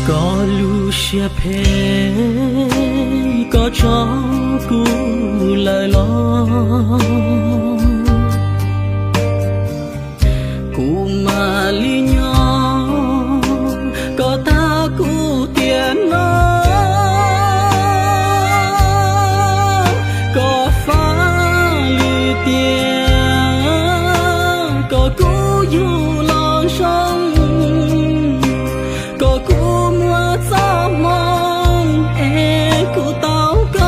Koj lub siab phem, koj tso kuv lawm los, kuv mam li nyob. Koj tag kuv tiam no, koj faj lwm tiam, koj kuj yug los zoo, koj kuj muaj txoj hmoo es kuv tau koj.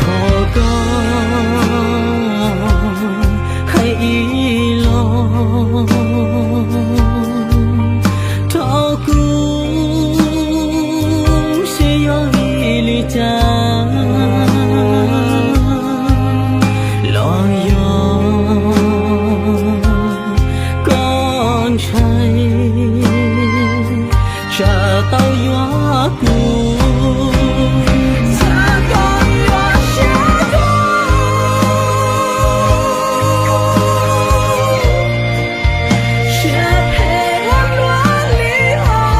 Thov koj hais ib los rau kuv seb yog vim li cas los yog koj ntshai tsam tau yuav kuv. Txawm koj yuav siab dub, siab phem ua luaj li os,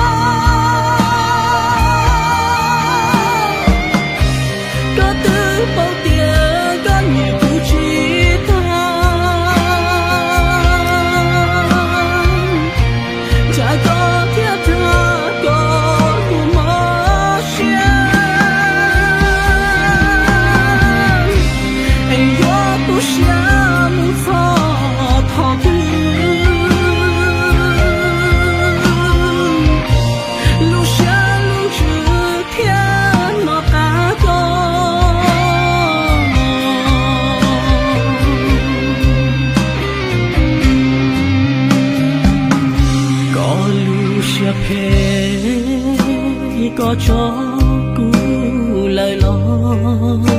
koj twb paub tias koj nyiam kuv tsis tag, cas koj thiaj dag kom kuv mob siab, es yuav tu siab mus txog thaum twg, lub siab lub ntsws thiaj hnov qab koj. Koj lub siab phem, koj tso kuv lawm los.